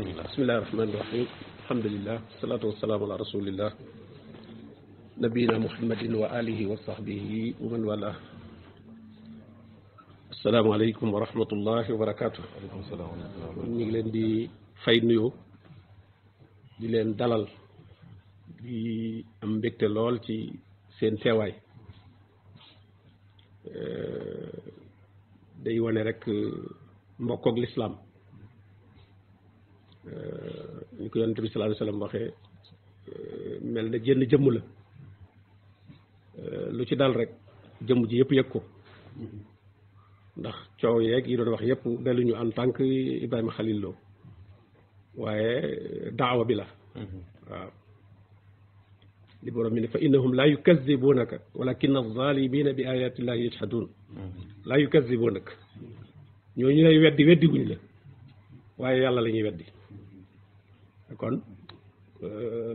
bismillahi rahmaani rahim alhamdulillah wasalaatu wasalaamu ala rasulillah nabiyina muhammadin wa alihi wa sahbihi wa man wala asalaamaaleykum wa rahmatullahi wa barakaatu. ñu ngi leen di fay nuyoo di leen dalal di am mbégte lool ci seen teewaay day wane rek mbokkook lislaam ñu ko yonent bi sallallahu alayhi wa sallam waxee mel na jenn jëmm la lu ci dal rek jëmm ji yëpp yëg ko ndax coow yeeg yi doon wax yëpp daluñu en tant que Ibrahima Khalil Lo waaye daawa bi la waaw li borom mi ne fa innahum laa yukazibunaka walakinna az-zalimina bi ayatillahi yajhadun laa yukazibunaka ñooñu lay weddi wuñ la waaye yàlla la ñuy weddi kon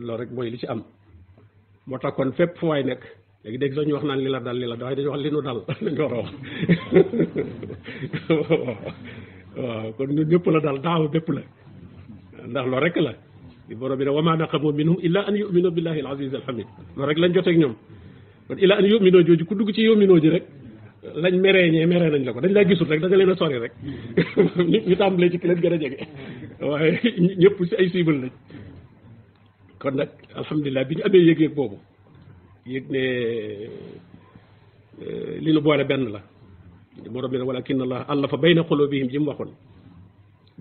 loolu rek mooy li ci am moo tax kon fépp fu waay nekk léegi dégg sax ñu wax naan li la dal waaye dañu wax li nu dal lañu war a wax waaw kon ñun ñëpp la dal daaw bépp la ndax loolu rek la borom bi ne wa maa naqamu minhum illa an yuminu billahi al aziz al hamid loolu rek lañ joteeg ñoom kon illa an yuminoo jooju ku dugg ci yuminoo ji rek lañ meree nañ la ko dañ laa gisul rek da nga leen a sori rek ñu tàmbalee ci ki leen gën a jege waaye ñëpp si ay cible lañ kon nag alhamdulilah bi ñu amee yëg-yëg boobu yëg ne li nu boole benn la borom bi ne walakinna allah allafa bayna qulubihim ji mu waxoon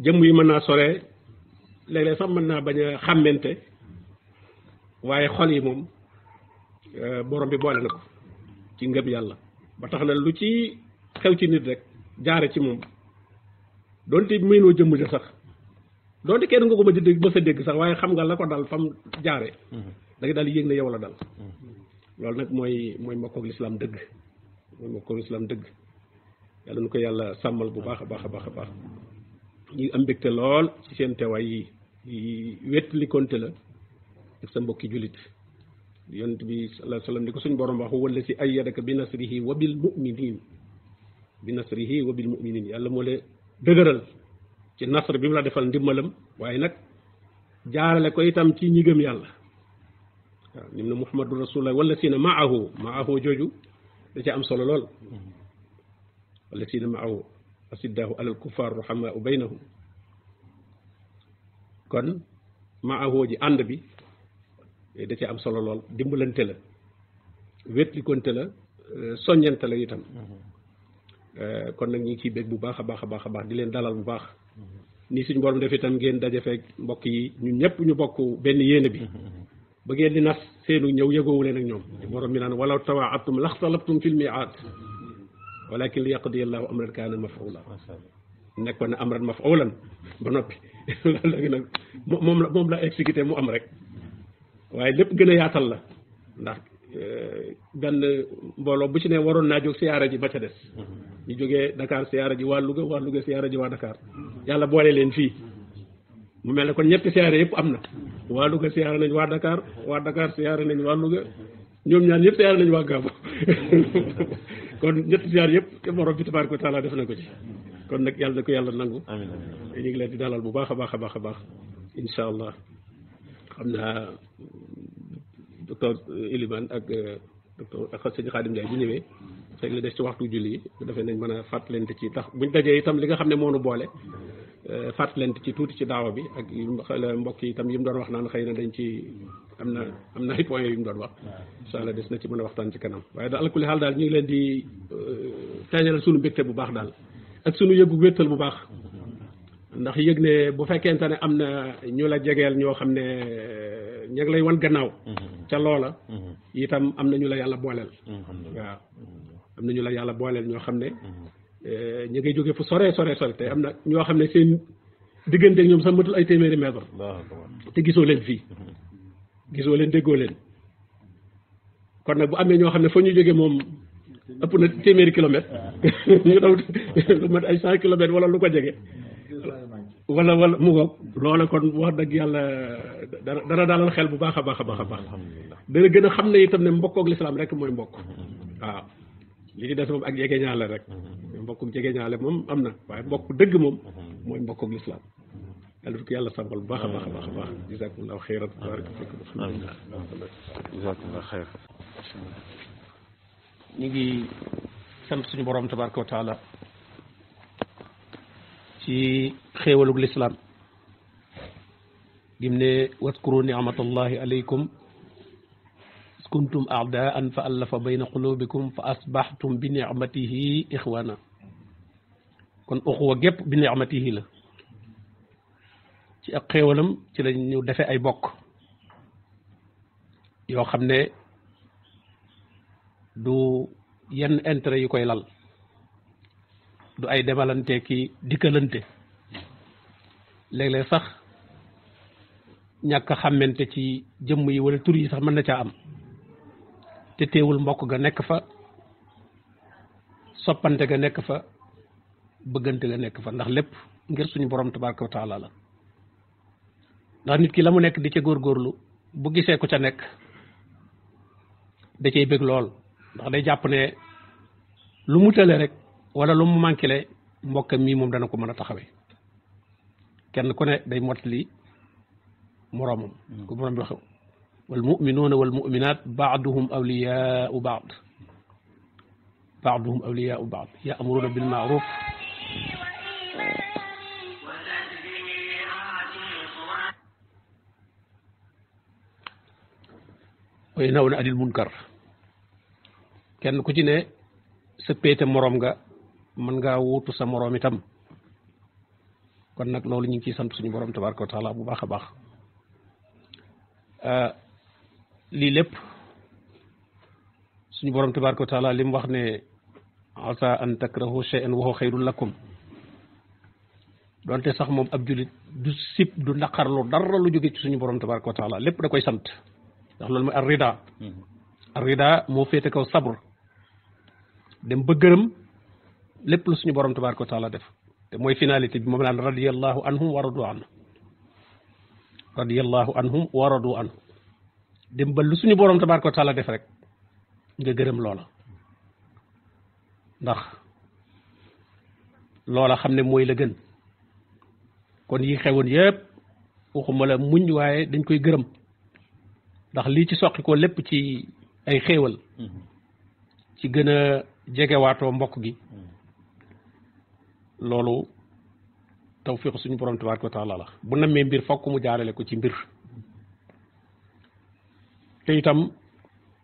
jëmm yi mën naa sore léeg-léeg sax mën naa bañ a xàmmente waaye xol yi moom borom bi boole na ko ci ngëm yàlla ba tax na lu ci xew ci nit rek jaare ci moom doonte mënoo jëmm ja sax doonte kenn nga ko ma dégg ba sa dégg sax waaye xam nga la ko dal fam jaare da nga daal yéeg na yow la dal loolu nag mooy mbokkook lislaam dëgg mooy mbokkook lislaam dëgg yàlla nu ko yàlla sàmmal bu baax a baax a baax a baax ñu am mbégte lool ci seen teewaay yi wet li konte la ak sa mbokki jullit yonent bi sallallahu alayhi wa sallam di ko suñ borom wax wala si ayyadaka bi nasrihi wa bil mu'minin yàlla moo le dëgëral ci nasr bi mu la defal ndimbalam waaye nag jaarale ko itam ci ñi gëm yàlla waaw nim na muhammadu rasulullah wala si na maahu jooju da ca am solo lool wala si na maahu asiddahu alal kuffar ruhamaau baynahum kon maahu ji ànd bi da ca am solo lool dimbalante la wétlikonte la soññante la itam kon nag ñu ngi ciy bég bu baax a baax a baax a baax di leen dalal bu baax nii suñu borom def itam ngeen daje feek mbokk yi ñun ñëpp ñu bokk benn yéene bi ba ngeen di nas seenu ñëw yëgoowu leen ak ñoom borom mi naan walaw tawa'adtum laxtalaftum fil mi'aad walakin li yaqdi allahu amran kaana maf'uula nekkoon na amran maf'uulan ba noppi léegi nag moom la exécuté mu am rek waaye lépp gën a yaatal la ndax benn mbooloo bu ci ne waroon naa jóg siyaara ji ba ca des ñu jógee Dakar siyaara ji waa Louga siyaara ji waa Dakar yàlla boole leen fii mu mel ne kon ñetti siyaara yëpp am na waa Louga siyaara nañ waa Dakar siyaara nañ waa Louga ñoom ñaar ñëpp siyaara nañ waa Gàmmu kon ñetti siyaara yëpp te borom bi tabaaraka wa taala def na ko ci kon nag yàlla na ko yàlla nangu ñu ngi leen di dalal bu baax a baax a baax a baax incha allah xam naa docteur Elimane ak docteur ak sëñ Xaadim Ndiaye bu ñëwee fekk li des ci waxtu julli yi bu defee nañ mën a fàttalante ci tax buñ dajee itam li nga xam ne moo nu boole fàttalante ci tuuti ci daawa bi ak mbokk yi itam yi mu doon wax naan xëy na dañ ci am na ay points yu mu doon wax incha allah des na ci mën a waxtaan ci kanam waaye daal alkulli xaal daal ñu ngi leen di feeñalal suñu mbégte bu baax daal ak suñu yëgu wéttal bu baax ndax yëg ne bu fekkente ne am na ñu la jegeel ñoo xam ne ña ngi lay wan gannaaw ca loola itam am na ñu la yàlla booleel waaw am na ñu la yàlla booleel ñoo xam ne ñu ngay jógee fu sore te am na ñoo xam ne seen diggante ak ñoom sax matul ay téeméeri mètre te gisoo leen fii gisoo leen déggoo leen kon nag bu amee ñoo xam ne fa ñu jógee moom ëpp na téeméeri kilomètre ñu daw lu mat ay 100 kilomètres wala lu ko jege wala mu ngoog loola kon wax dëgg yàlla dana dalal xel bu baax a baax a baax a baax dana gën a xam ne itam ne mbokkook lislaam rek mooy mbokk waaw li ci des moom ak jege ñaale rek mbokku jege ñaale moom am na waaye mbokk dëgg moom mooy mbokkook lislaam yàlla du ko yàlla sàmmal bu baax a baax a baax a baax jazakumullahu xayran baraka fikum jazakumullahu xayr ñu ngi sant suñu borom tabaraka wa taala ci xéewalug lislaam dim ne waskuru ni'matallahi alaykum kuntum a'daan fa allafa bayna qulubikum fa asbahtum bi ni'matihi ixwana kon uxuwa gépp bi ni'matihi la ci ak xéewalam ci la ñu defee ay bokk yoo xam ne du yenn intérêt yu koy lal du ay demalante ki dikkalante léeg-léeg sax ñàkk a xàmmante ci jëmm yi wala tur yi sax mën na caa am te teewul mbokk ga nekk fa soppante ga nekk fa bëggante ga nekk fa ndax lépp ngir suñu borom tabaraka wa taala la ndax nit ki la mu nekk di ca góorgóorlu bu gisee ku ca nekk da cay bëgg lool ndax day jàpp ne lu mu tële rek wala lu mu manqué mbokkam mii moom dana ko mën a taxawee kenn ku ne day mottali moroomam ku borom bi wax wal muminuuna wal muminat baaduhum awliyaau baad ya'muruuna bil maaruf wa yanhawna anil munkar kenn ku ci ne sa péete moroom nga mën ngaa wuutu sa moroom itam kon nag loolu ñu ngi ciy sant suñu borom tabaraka wa taala bu baax a baax lii lépp suñu borom tabaraka wa taala li mu wax ne asa an takrahu shay'an wa huwa xayrun lakum donte sax moom ab julit du sib du naqarlu dara lu jóge ci suñu borom tabaraka wa taala lépp da koy sant ndax loolu mooy ar-rida moo féete kaw sabr dem ba gërëm lépp lu suñu borom tabaraka wa taala def te mooy finalité bi moom naan radiyallahu anhum wa radu anhu dem ba lu suñu borom tabaraka wa taala def rek nga gërëm loola ndax loola xam ne mooy la gën kon yi xewoon yëpp waxuma la muñ waaye dañ koy gërëm ndax lii ci soqi ko lépp ci ay xéewal ci gën a jegewaatoo mbokk gi loolu tawfiq suñu borom tabaraka wa taala la bu nammee mbir fokk mu jaarale ko ci mbir te itam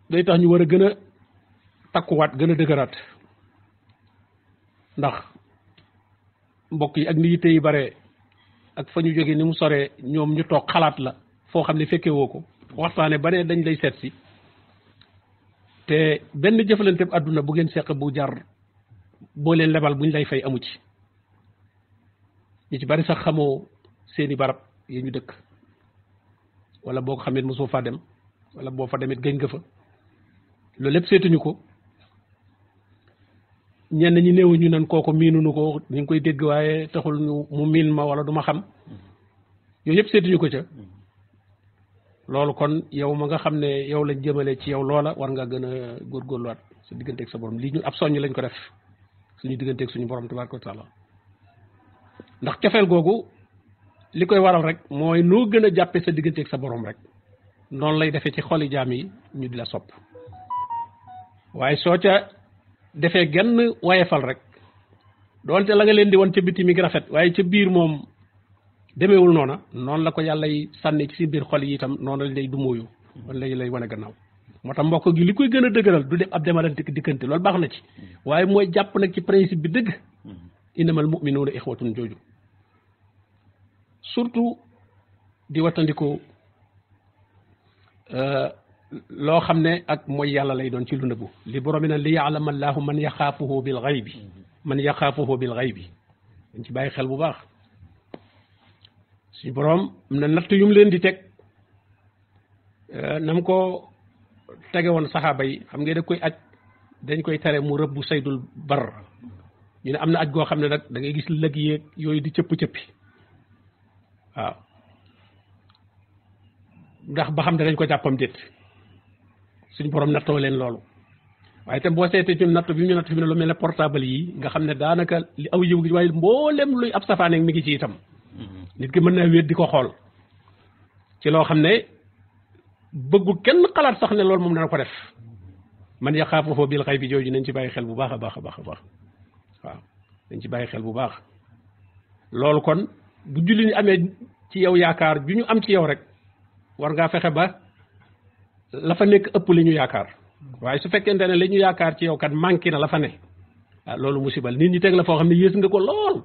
day tax ñu war a gën a takkuwaat gën a dëgëraat ndax mbokk yi ak ni yitte yi bare ak fa ñu jógee ni mu soree ñoom ñu toog xalaat la foo xam ne fekke woo ko waxtaane ba ne dañ lay seet si te benn jëfalante bu àdduna bu ngeen seq bu jar boo leen lebal buñ lay fay amu ci ñu ci bari sax xamoo seeni barab yi ñu dëkk wala boo ko xamee mosoo faa dem wala boo fa demit gëñ nga fa loolu lépp seetuñu ko ñenn ñi néewu ñu nan kooku miinunu ko ñu ngi koy dégg waaye taxul ñu mu miin ma wala du ma xam yooyu yëpp seetuñu ko ca loolu kon yow ma nga xam ne yow lañ jëmale ci yow loola war nga gën a góorgóorluwaat sa digganteeg sa borom lii ñu ab soññ lañ ko def suñu digganteeg suñu borom tabaraka wa taala ndax cofeel googu li koy waral rek mooy noo gën a jàppee sa digganteeg sa borom rek noonu lay defee ci xoli jaam yi ñu di la sopp waaye soo ca defee genn wayefal rek doonte la nga leen di wan ca biti mi ngi rafet waaye ca biir moom demeewul noona noonu la ko yàlla sànni ci si biir xol yi itam noonu lañ lay dumóoyu wala lay wane gannaaw moo tax mbokk gi li koy gën a dëgëral du def ab demalante diggante loolu baax na ci waaye mooy jàpp nag ci principe bi dëgg innamal mu'minuuna ixwatun jooju surtout di wattandiku loo xam ne ak mooy yàlla lay doon ci lu nëbbu li borom bi nag li ya'lama allahu man yaxaafuhu bil ghaybi dañ ci bàyyi xel bu baax suñu borom am na natt yu mu leen di teg nam ko tege woon saxaaba yi xam nga da koy aj dañ koy tere mu rëbbu saydul bar ñu ne am na aj goo xam ne nag da ngay gis lëg yeeg yooyu di cëpp-cëppi waaw ndax ba xam ne dañ ko jàppam déet suñu borom nattoo leen loolu waaye itam boo seetee ci natt bi ñu natt fi ne lu mel ne portable yi nga xam ne daanaka li aw yiw gi waaye mboolem luy ab safaaneeg mi ngi ci itam nit ki mën naa wéet di ko xool ci loo xam ne bëggul kenn xalaat sax ne loolu moom dana ko def man yaxaafuhu bil xaybi jooju nañ ci bàyyi xel bu baax a baax a baax a baax waaw nañ ci bàyyi xel bu baax loolu kon bu julli ñi amee ci yow yaakaar ju ñu am ci yow rek war ngaa fexe ba la fa nekk ëpp li ñu yaakaar waaye su fekkente ne li ñu yaakaar ci yow kat manqué na la fa ne loolu musibal nit ñi teg la foo xam ne yées nga ko lool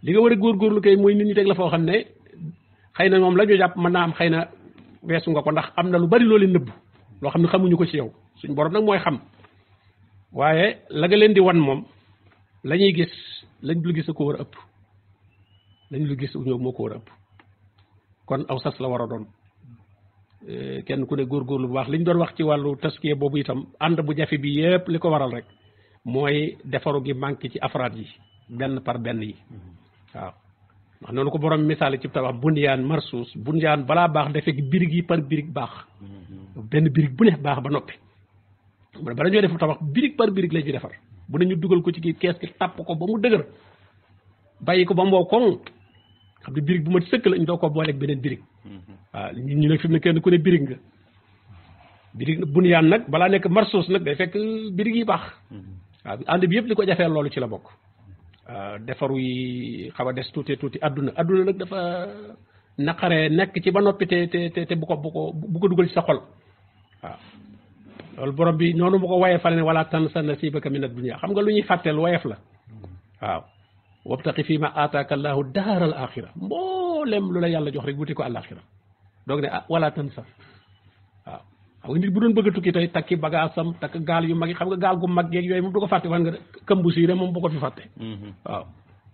li nga war a góorgóorlu kay mooy nit ñi teg la foo xam ne xëy na moom la ñu jàpp mën naa am xëy na weesu nga ko ndax am na lu bari loolu nëbb loo xam ne xamuñu ko ci yow suñ borom nag mooy xam waaye la nga leen di wan moom la ñuy gis lañ dul gis ko war a ëpp lañ dul gis ñoom moo ko war a ëpp kon aw sas la war a doon kenn ku ne góorgóorlu bu baax li ñu doon wax ci wàllu taskiya boobu itam ànd bu jafe bi yépp li ko waral rek mooy defaru gi manqué ci afraad yi benn par benn yi waaw ndax noonu ko borom misaal ci tabax bunyaan marsuus bunyaan balaa baax defee birig yi par birig baax benn birig bu ne baax ba noppi mu ne bala ñoo def tabax birig par birig la ñuy defar bu ne ñu dugal ko ci kii kees gi tàpp ko ba mu dëgër bàyyi ko ba mboo koŋ xam ne birig bu ma sëkk la ñu doo ko booleeg beneen birig waaw ñu ne fi mu ne kenn ku ne birig nga birig bunyaan nag balaa nekk marsuus nag day fekk birig yi baax waaw ànd bi yëpp li ko jafee loolu ci la bokk defaru yi xaw a des tuuti adduna nag dafa naqaree nekk ci ba noppi te bu ko dugal ci sa xol waaw loolu borom bi noonu mu ko waye fale ne wala tansa nasibaka min ad-dunya xam nga lu ñuy fàtteel wayef la waaw wabtaqi fii ma aataaka allahu daaral axira mboolem lu la yàlla jox rek wuti ko àlaxira doog ne wala tansa waaw xam nga nit bu doon bëgg a tukki tey takki bagaasam takk gaal yu mag yi xam nga gaal gu mag yeeg yooyu moom du ko fàtte wan nga këmbu siire moom bu ko fi fàtte waaw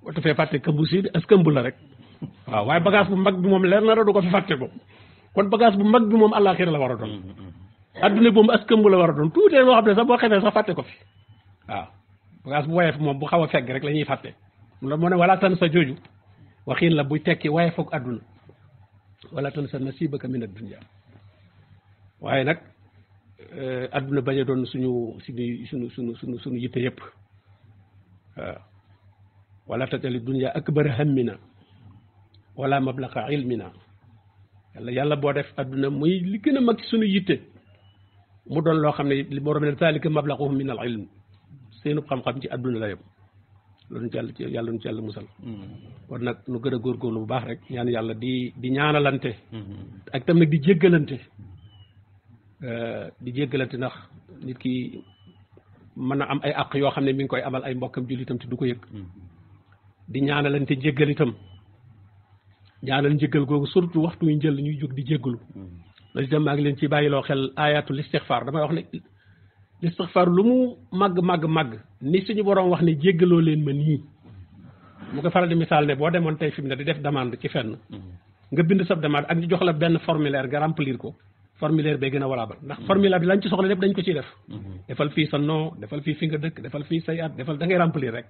boo te fee fàtte këmbu siire as këmbu la rek waaw waaye bagage bu mag bi moom leer na la du ko fi fàtte moom kon bagage bu mag bi moom àlaxira la war a doon adduna boobu as këmbu la war a doon tuutee loo xam ne sax boo xefee sax fàtte ko fi waaw bagage bu woyef moom bu xaw a fegg rek la ñuy fàtte la moo ne wala tan sa jooju waxiin la buy tekki waaye foog adduna wala tan sa nasibaka min ad-dunya waaye nag adduna bañ a doon suñu yitte yëpp waaw wala tajali dunya akbara hammina wala mablaqa ilmina yàlla boo def adduna muy li gën a mag ci suñu yitte mu doon loo xam ne li borom ne zalika mablaquhum min al ilm seenu xam-xam ci adduna la yem loolu yàlla nu ci yàlla musal kon nag nu gën a góorgóorlu bu baax rek ñaan yàlla di ñaanalante ak tam nag di jéggalante ndax nit ki mën na am ay àq yoo xam ne mi ngi koy amal ay mbokkam jullitam te du ko yëg di ñaanalante jéggal itam ñaanal njéggal googu surtout waxtu yu njël ñuy jóg di jéggalu loolu itam maa ngi leen ci bàyyiloo xel ayatul istixfaar damay wax ne l'istixfaar lu mu màgg ni suñu borom wax ne jéggaloo leen ma nii mu ko faral di misaal ne boo demoon tey fi mu ne di def demande ci fenn nga bind sab demande ak ñu jox la benn formulaire nga remplir ko formulaire bee gën a valable ndax formulaire bi lañ ci soxla lépp dañ ko ciy def defal fii sa nom defal fii fi nga dëkk defal fii say at defal da ngay remplir rek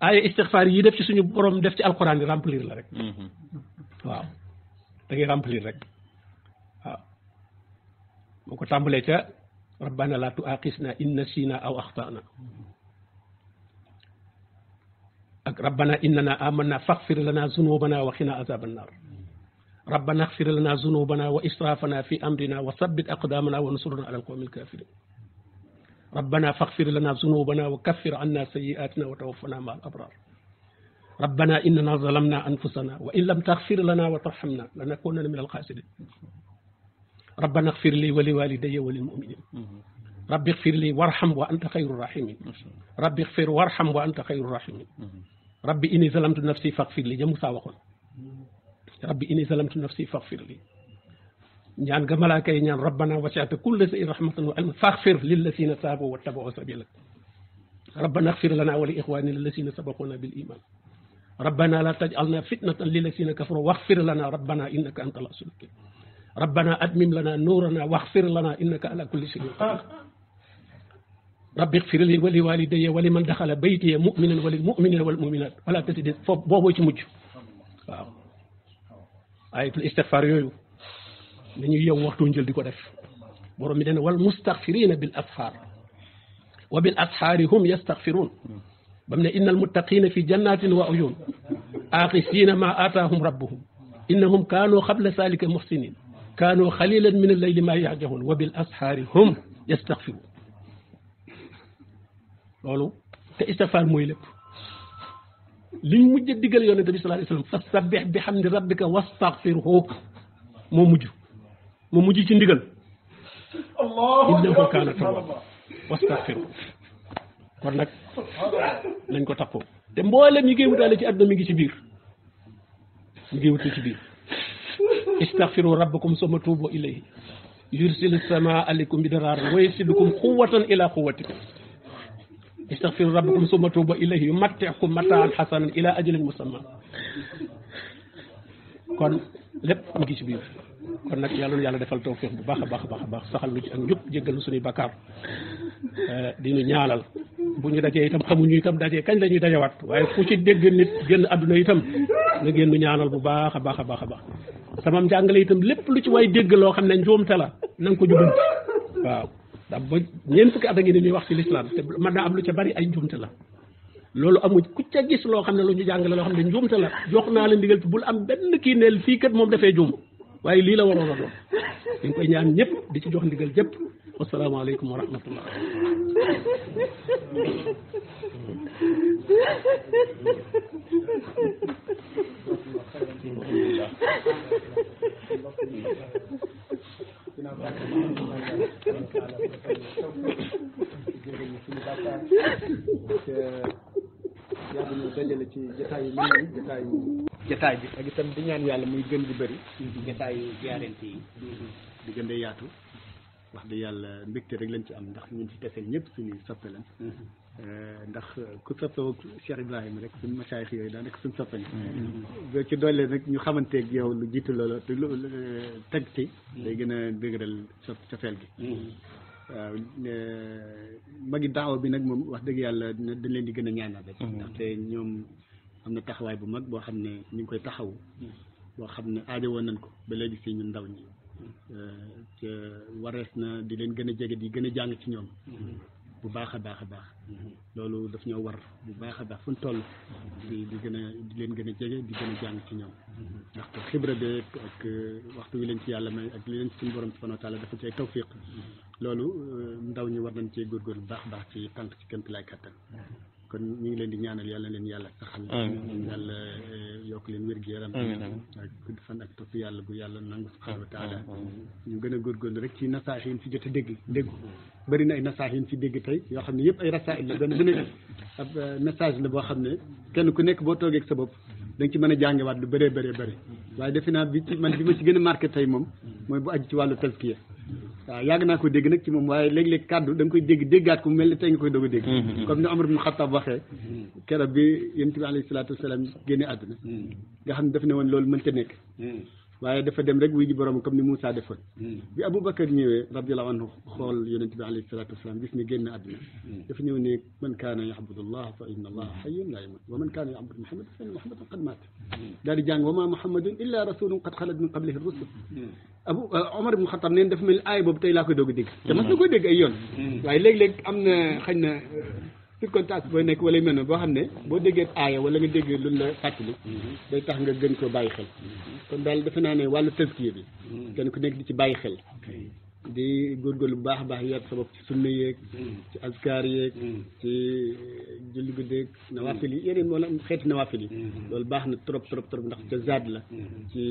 aaya istixfaar yi def ci suñu borom def ci alquran yi remplir la rek waaw da ngay remplir rek waaw moo ko tàmbalee ca rabbana la tuaqisna in nasina aw axtana ak rabbana innana amanna faghfir lana zunubana wa qina azaban nar rabbana ighfir lana zunubana wa israfana fi amrina wa thabbit aqdamana wa ansurna ala alqawmi alkafirin rabbana faghfir lana zunubana wa kaffir anna sayyi'atina wa tawaffana ma al abrar rabbana innana zalamna anfusana wa in lam taghfir lana wa tarhamna lanakunanna min alkhasirin rabbana ighfir li wa li walidayya wa lil mu'minin rabbi ighfir li warham wa anta khayrur rahimin rabbi ighfir warham wa anta khayrur rahimin rabbi inni zalamtu nafsi faghfir li jamu saa waxoon rabbi inni zalamtu nafsi faghfir li ñaan ga malaaka yi ñaan rabbana wasi'ta kulla shay'in rahmatan wa ilman faghfir lillazina tabu wattaba'u sabilak rabbana ighfir lana wa li ikhwanina allazina sabaquna bil iman rabbana la taj'alna fitnatan lillazina kafaru waghfir lana rabbana innaka antal azizul hakim rabbana atmim lana nurana waghfir lana innaka ala kulli shay'in qadir rabbi ighfir li wa li walidayya wa liman dakhala baytiya mu'minan wa lil mu'minina wal mu'minat wala tazid foofu booboo ci mujj waaw ayatul istighfar yooyu dañuy yow waxtu njël di ko def borom mi dana wal mustaghfirina bil asxaar wa bil asxaari hum yastaghfirun bam ne innal muttaqina fi jannatin wa uyun aaxisiina maa aataahum rabbuhum innahum kaanu qabla zaalika muhsinin kaanu xalilan min al-layli maa yahjahuun wa bil ashaari hum yastaghfiruun loolu te istighfaar mooy lépp liñ mujj a digal yonent bi sallallahu alayhi wa sallam fasabbih bi hamdi rabbika wastaghfirhu moo mujj ci ndigal innahu kaana tawwaaba wastaghfirhu kon nag nañ ko taxoo te mboolem ñi koy wutaale ci àdduna mi ngi ci biir istaghfiru rabbakum summa tuubu ilayhi yursil samaa alaykum bidaraarin wa yazidkum quwwatan ila quwwatikum istaghfiru rabbakum summa tuubu ilayhi yumatti'kum mataan hasanan ila ajalin musamma kon lépp mu ngi ci biir kon nag yàlla defal tawfiq bu baax a baax saxal lu ci ak njub jéggal suñuy bakkaar di ñu ñaanal bu ñu dajee itam xamuñu itam dajee kañ la ñuy dajawaat waaye ku ci dégg nit génn àdduna itam nga génn ñaanal bu baax a baax sama njàngale itam lépp lu ci waay dégg loo xam ne njuumte la na nga ko jubanti waaw ndax ba ñeent fukki at a ngi ni ñuy wax ci lislaam te mën naa am lu ca bari ay njuumte la loolu amuj ku ca gis loo xam ne lu ñu jàngale loo xam ne njuumte la jox naa la ndigal bul am benn kii neel fii kat moom dafay juum waaye lii la waroon a doon dañ koy ñaan ñëpp di ci jox ndigal jëpp wasalaamaaleykum wa rahmatullah yàlla ñu dajale ci jotaay yu mel nii jotaay bi ak itam di ñaan yàlla muy gën di bëri jotaay yu ziyaarente yi di gën di yaatu wax dëgg yàlla mbégte rek lañ ci am ndax ñun ci teseel ñëpp suñuy soppe lañ ndax ku soppewoo Cheikh Ibrahima rek suñu masaayix yooyu daanaka suñu soppe lañ boo ci doole rek ñu xamanteeg yow lu jiitu loolu te lu teg ci day gën a dëgëral cofeel gi waaw magi daawa bi nag moom wax dëgg yàlla dañ leen di gën a ñaanal rek ndaxte ñoom am na taxawaay bu mag boo xam ne ñu ngi koy taxawu boo xam ne aajo woon nañ ko ba léegi si ñun ndaw ñi te warees na di leen gën a jege di gën a jàng ci ñoom bu baax a baax loolu daf ñoo war bu baax a baax fu ñu toll di gën a di leen gën a jege di gën a jàng ci ñoom ndaxte xibra be ak waxtu wi leen ci yàlla may ak li leen ci suñu borom subhanahu wa taala dafa ci ay tawfiq loolu ndaw ñi war nañ cee góorgóorlu bu baax baax ci tànk ci kémt lay kattan kon ñu ngi leen di ñaanal yàlla leen yàlla saxal yàlla yokk leen wér-gu-yaram ak gudd fan ak topp yàlla bu yàlla nangu subhanahu wa taala ñu gën a góorgóorlu rek ci nasaax yi fi jot a déggu bëri na ay nasaax yi fi dégg tey yoo xam ne yëpp ay rasaa'il la benn bu nekk ab message la boo xam ne kenn ku nekk boo toogee ak sa bopp da nga ci mën a jàngewaat lu bëree bëri waaye defe naa bi ci man bi ma ci gën a marqué tey moom mooy bu aju ci wàllu tazkiya waaw yàgg naa ko dégg nag ci moom waaye léeg-léeg kàddu da nga koy déggaat ko mu mel ne tey nga koy doog a dégg comme ni Omar ibn Khattab waxee keroog bi yonent bi alayhi salaatu wasalaam génne àdduna nga xam ne daf ne woon loolu mënta nekk waaye dafa dem rek wuy ji borom comme ni Moussa defoon bi Aboubacar ñëwee radiyallahu anhu xool yonent bi alayhi salaatu wasalaam gis ne génn àdduna dafa ñëw ne man kaana ya'budullah fa inna allaha hayyun la yamut wa man kaana ya'budu muhammadan fa inna muhammadan qad maat daal di jàng wa ma muhammadun illa rasulun qad xalat min qablihi rusul Omar ibn Khattab neen dafa mel ni aay boobu tey laa koy doog a dégg te mas na koy dégg ay yoon waaye léeg-léeg am na xañ na circonstance booy nekk wala yu mel ne boo xam ne boo déggee aaya wala nga dégg luñ la fàttali day tax nga gën koo bàyyi xel kon daal defe naa ne wàllu tazkiya bi kenn ku nekk di ci bàyyi xel di góorgóorlu bu baax a baax yar sa bopp ci sunna yeeg ci azkar yeeg ci julli guddeeg nawaafil yi yeneen wala xeeti nawaafil yi loolu baax na trop ndax ca zaad la ci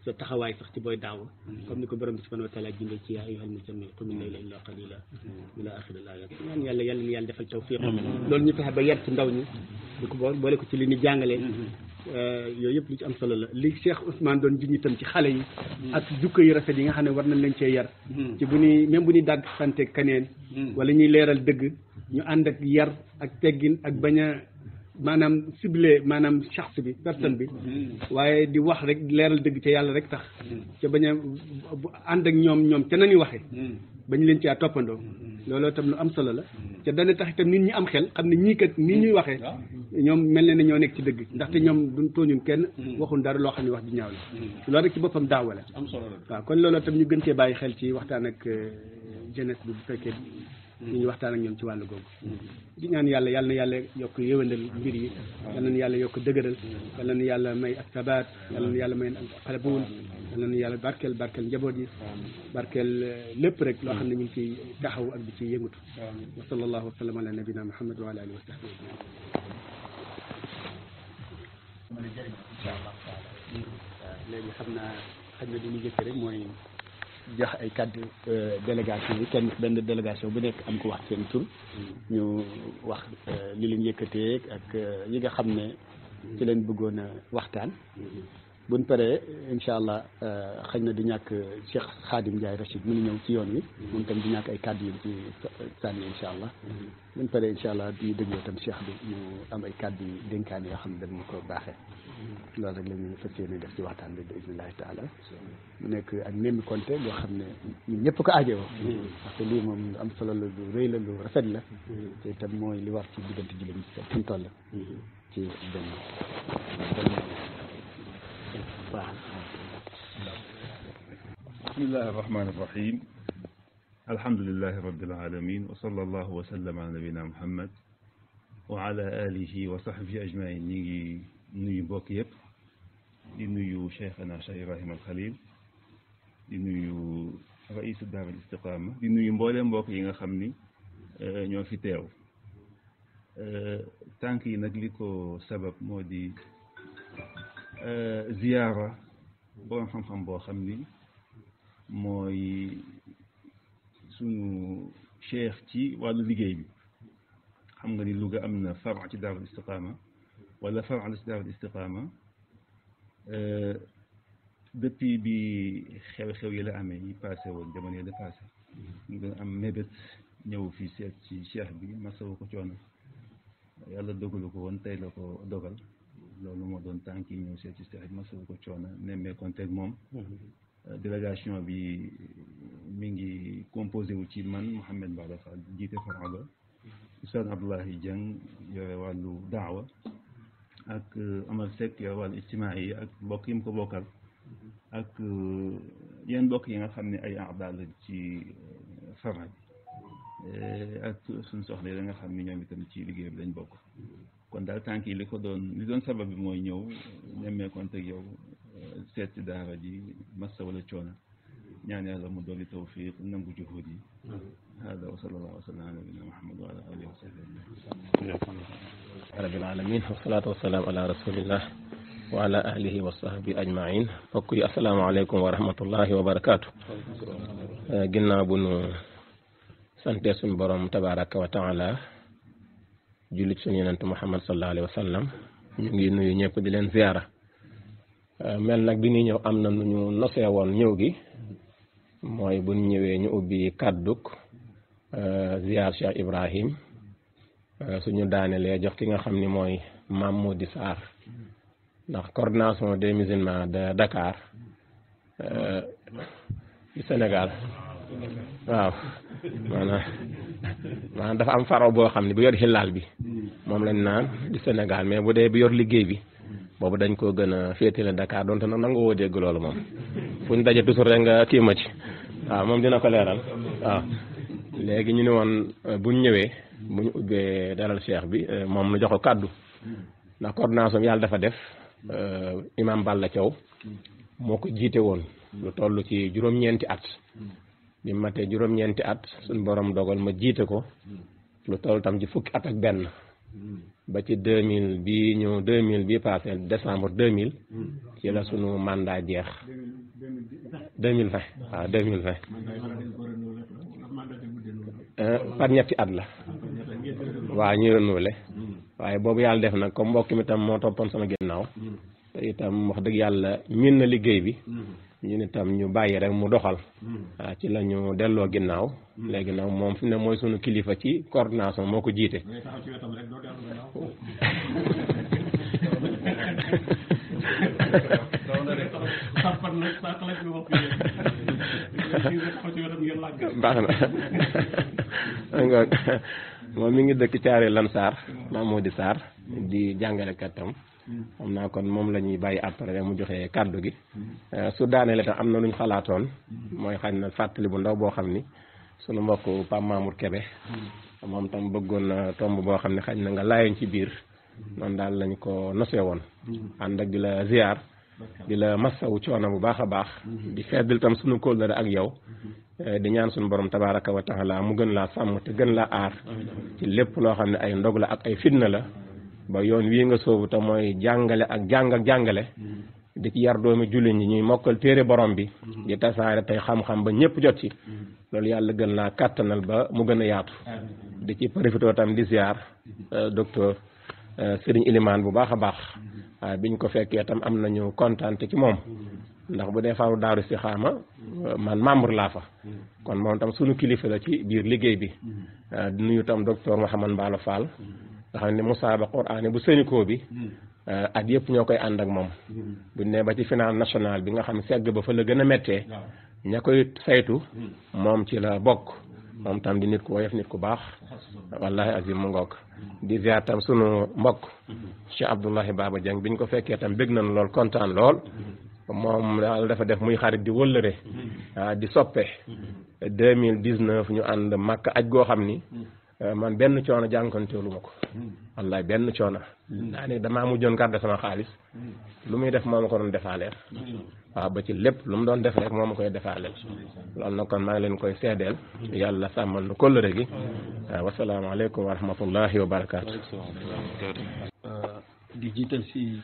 sa taxawaay sax ci booy daawa comme ni ko borom bi subhanahu wa taala jinde ci yaa ayyuhal muzammil qum al-layla illa qalila ila axiri al-ayat ñaan yàlla ni yàlla defal tawfiq loolu ñu fexe ba yar ci ndaw ñi di ko boole ko ci li ñu jàngalee yooyu yëpp lu ci am solo la li Cheikh Ousmane doon jiñ itam ci xale yi ak jukko yu rafet yi nga xam ne war nañ leen cee yar ci bu ñuy même bu ñuy dàgg sante kaneen wala ñuy leeral dëgg ñu ànd ak yar ak teggin ak bañ a maanaam ciblé maanaam shaxs bi personne bi waaye di wax rek leeral dëgg ca yàlla rek tax ca bañ a ànd ak ñoom ca nañuy waxee bañ leen caa toppandoo looloo tam lu am solo la ca dana tax itam nit ñi am xel xam ne ñii kat nii ñuy waxee ñoom mel ne ñoo nekk ci dëgg ndaxte ñoom duñ tooñun kenn waxun dara loo xam ne wax di ñaaw la loolu rek ci boppam daawa la am solo la waaw kon looloo tam ñu gën cee bàyyi xel ci waxtaan ak jeunesse bi bu fekkee ñu ñu waxtaan ak ñoom ci wàllu googu di ñaan yàlla yal na yàlla yokk yëwandal mbir yi yal na yàlla yokk dëgëral yal na yàlla may ak tabaat yal na yàlla may xalabuul yal na yàlla barkeel njaboot yi barkeel lépp rek loo xam ne ñu ngi ciy taxaw ak di ciy yëngatu wa sallallahu wa sallam ala nabina muhammad wa ala alihi wa sahbihi ajmain insha allah taala léegi xam naa xaj na di ñu jëkk rek mooy jox ay kàddu délégation yi benn délégation bu nekk am ko wax seen tur ñu wax li leen yëkkatee ak yi nga xam ne ci leen bëggoon a waxtaan buñ paree incha allah xëy na di ñàkk Cheikh Khadim Ndiaye Rachid mu ngi ñëw ci yoon wi moom tam di ñàkk ay kàddu yu ci sànni incha allah buñ paree incha allah di dégloo tam Cheikh bi ñu am ay kàddu yu dénkaane yoo xam ne dañ ko baaxee loolu rek la ñu fas yéene def ci waxtaan bi bi isnillahi taala mu nekk ak nemmi konte loo xam ne ñun ñëpp ko aajowoo parce que lii moom lu am solo la lu rëy la lu rafet la te itam mooy li war ci diggante jullit ñi fi mu toll ci benn waaw bismillahi arrahmani irrahim alhamdulilahi rabbil alamin wa sallallahu wa sallam ala nabina muhammad wa ala alihi wa sahbihi ajmain ñi ngi nuyu mbokk yëpp di nuyu cheikhana Cheikh Ibrahima al Khalil di nuyu raisu daar al istiqama di nuyu mbooleem mbokk yi nga xam ni ñoo fi teew tànk yi nag li ko sabab moo di ziyaara borom xam-xam boo xam ni mooy suñu cheikh ci wàllu liggéey bi xam nga ni Louga am na fara ci daarul istiqama wala fara la ci daarul istiqama depuis bi xew-xew yi la amee yi passé woon jamono yi la passé ñu doon am mébét ñëw fii seet ci cheikh bi masawu ko coono yàlla dogalu ko woon tey la ko dogal loolu moo doon tànk yi ñëw seet ci cheikh bi masawu ko coono nemmee konteeg moom délégation bi mi ngi composé wu ci man Mouhamed Mbada Fall jiite Faraba Oustaz Abdoulahi Dieng yore wàllu daawa ak Amal Seck yore wàllu ijtimaa yi ak mbokk yi mu ko bokkal ak yenn mbokk yi nga xam ne ay aada la ci Farab ak suñu soxla yi nga xam ne ñoom itam ci liggéey bi lañ bokk kon daal tànk yi li doon sabab bi mooy ñëw nemmeekonte ak yow seet ci daara ji massa wala coono ñaan yàlla mu dolli tawfiq nangu juhud yi hada wa sallallahu wa sallam ala nabina muhammad wa ala alihi wa sahbihi rabbil alamin wasalaatu wasalaam ala rasulillah wa ala alihi wa sahbi ajmain mbokk yi asalaamaaleykum wa rahmatullahi wa barakaatu ginnaaw bu nu sante suñu borom tabaraka wa taala jullit suñu yonent muhammad sallallahu alayhi wa sallam ñu ngi nuyu ñëpp di leen ziyaara mel nag bi ñuy ñëw am na nu ñu nosee woon ñëw gi mooy bu ñu ñëwee ñu ubbi kàdduk ziyaar Cheikh Ibrahim suñu daanelee jox ki nga xam ni mooy Mame Mody Sarr ndax coordination des musulmans de Dakar du Sénégal waaw maanaam dafa am faro boo xam ne bu yor xilaal bi moom lañ naan du Sénégal mais bu dee bi yor liggéey bi boobu dañ koo gën a féetale Dakar donte nag nangu woo dégg loolu moom fu ñu daje toujours rek nga kii ma ci waaw moom dina ko leeral waaw léegi ñu ne woon buñ ñëwee bu ñu ubbee dalal cheikh bi moom nu jox ko kàddu ndax coordination yàlla dafa def imam Balla Thiaw moo ko jiite woon lu toll ci juróom-ñeenti at bi matee juróom-ñeenti at suñ borom dogal ma jiite ko lu toll tam ci fukki at ak benn ba ci 2000 bi passé décembre 2000 ci la sunu mandat jeex 2020 waaw 2020 par ñetti at la waaw ñu renouvelé waaye boobu yàlla def nag comme mbokk mi tam moo toppoon sama ginnaaw te itam wax dëgg yàlla miin na liggéey bi ñu ne tam ñu bàyyi rek mu doxal waaw ci la ñu delloo ginnaaw léegi nag moom fi ne mooy sunu kilifa ci coordination moo ko jiite baax na moom mi ngi dëkk Thiaré Lansar Mame Mody Sarr di jàngalekat tam xam naa kon moom la ñuy bàyyi après mu joxe kàddu gi su daaneele tam am na lu ñu xalaatoon mooy xañ na fàttali bu ndaw boo xam ni sunu mbokk Pape Mamour Kébé moom tam bëggoon na tomb boo xam ne xaj na nga laayoon ci biir noonu daal lañ ko nosee woon ànd ak di la ziar di la massawu coono bu baax a baax di feddal tam sunu kóllëre ak yow di ñaan sunu borom tabaraka wa taala mu gën laa sàmm te gën laa aar ci lépp loo xam ne ay ndog la ak ay fitna la ba yoon wii nga soobu te mooy jàngale ak jàngale di ci yar doomi jullit ñi ñuy mokkal téere borom bi di tasaare tey xam-xam ba ñëpp jot ci loolu yàlla gën laa kàttanal ba mu gën a yaatu di ci profité tam di ziar docteur Serigne Ilimane bu baax a baax biñ ko fekkee tam am nañu kontaan ci moom ndax bu dee faaru daaru si xaama man membre laa fa kon moom tam sunu kilifa la ci biir liggéey bi di nuyu tam docteur Mouhamad Mballo Fall nga xam ne musaaba Qur'an bu Sénico bi at yëpp ñoo koy ànd ak moom buñ ne ba ci final national bi nga xam ne segg ba fa la gën a méttee ña koy saytu moom ci la bokk moom tam di nit ku woyof nit ku baax wallahi azim mu ngoog di ziar tam sunu mbokk Cheikh Abdoulahi Baba Dieng biñ ko fekkee tam bég nañ lool kontaan lool moom daal dafa def muy xarit di wëllëre di soppe 2019 ñu ànd Makka aj goo xam ni man benn coono jànkonteelu ma ko wallahi benn coono daa ne damaa mujjoon gàdde sama xaalis lu muy def moo ma ko doon defaaleel waaw ba ci lépp lu mu doon def rek moo ma koy defaaleel loolu nag kon maa ngi leen koy seedeel yàlla sàmmal nu kóllëre gi wasalaamaaleykum wa rahmatullahi wa barakaatu. di jiital si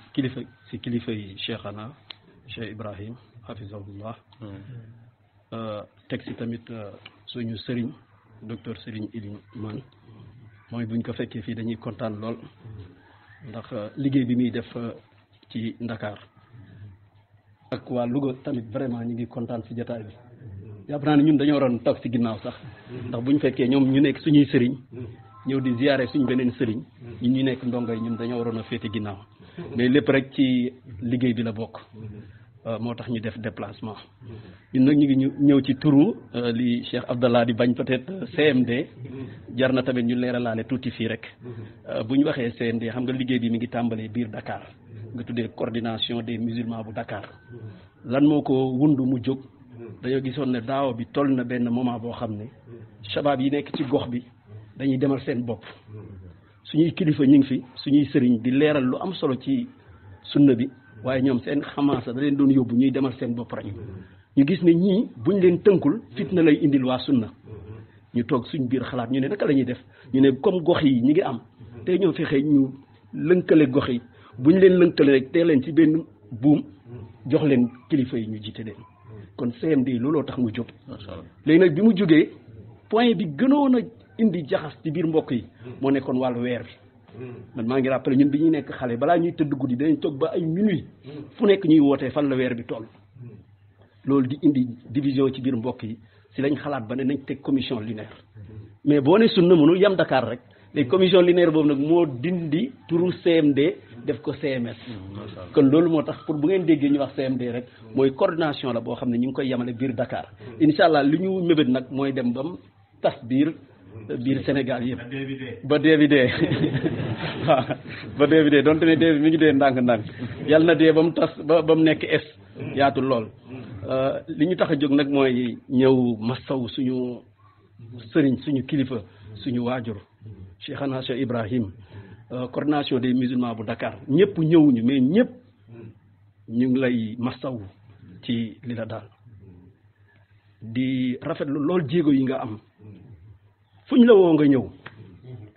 kilifa yi Cheikhana Cheikh Ibrahim hafizahullah teg si tamit suñu sëriñ docteur Serigne Ilimane mooy buñ ko fekkee fii dañuy kontaan lool ndax liggéey bi muy def ci Ndakaar ak waa Louga tamit vraiment ñu ngi kontaan si jotaay bi jàpp naa ne ñun dañoo waroon toog si ginnaaw sax ndax buñ fekkee ñoom ñu nekk suñuy sëriñ ñëw di ziyaare suñ beneen sëriñ ñun ñu nekk ndongo yi ñun dañoo waroon a féete ginnaaw mais lépp rek ci liggéey bi la bokk moo tax ñu def déplacement ñun nag ñu ngi ñëw ci turu li Cheikh Abdallah di bañ peut-être CMD jar na tamit ñu leeralaale tuuti fii rek bu ñu waxee CMD xam nga liggéey bi mi ngi tàmbalee biir Dakar nga tuddee coordination des musulmans bu Dakar lan moo ko wundu mu jóg dañoo gisoon ne daaw bi toll na benn moment boo xam ne shabab yi nekk ci gox bi dañuy demal seen bopp suñuy kilifa ñu ngi fi suñuy sëriñ di leeral lu am solo ci sunna bi waaye ñoom seen xamaasa da leen doon yóbbu ñuy demal seen bopp rek ñu gis ne ñii buñ leen tënkul fitna lay indil waa sunna ñu toog suñ biir xalaat ñu ne naka la ñuy def ñu ne comme gox yi ñi ngi am tey ñoo fexe ñu lënkale gox yi buñ leen lënkale rek tee leen ci benn buum jox leen kilifa yi ñu jiite leen kon CMD looloo tax mu jóg léegi nag bi mu jógee point bi gënoon a indi jaxas ci biir mbokk yi moo nekkoon wàllu weer bi man maa ngi rappelé ñun bi ñuy nekk xale balaa ñuy tëdd guddi danañ toog ba ay minuit fu nekk ñuy wootee fan la weer bi toll loolu di indi division ci biir mbokk yi si lañ xalaat ba ne nañ teg commission lunaire mais boo ne sunna mënul yem Dakar rek léegi commission lunaire boobu nag moo dindi turu CMD def ko CMS kon loolu moo tax pour bu ngeen déggee ñu wax CMD rek mooy coordination la boo xam ne ñu ngi koy yemale biir Dakar incha allah li ñu mébét nag mooy dem ba mu tas biir Sénégal yëpp ba dee bi dee waaw ba dee bi dee donte ne dee bi mi ngi dee ndànk-ndànk yàlla na dee ba mu tas ba mu nekk es yaatu lool li ñu tax a jóg nag mooy ñëw masaw suñu sëriñ suñu kilifa suñu waajur Cheikhana Cheikh Ibrahim coordination des musulmans bu Dakar ñëpp ñëwuñu mais ñëpp ñu ngi lay masaw ci li la daal di rafetlu lool jéego yi nga am fu ñu la woo nga ñëw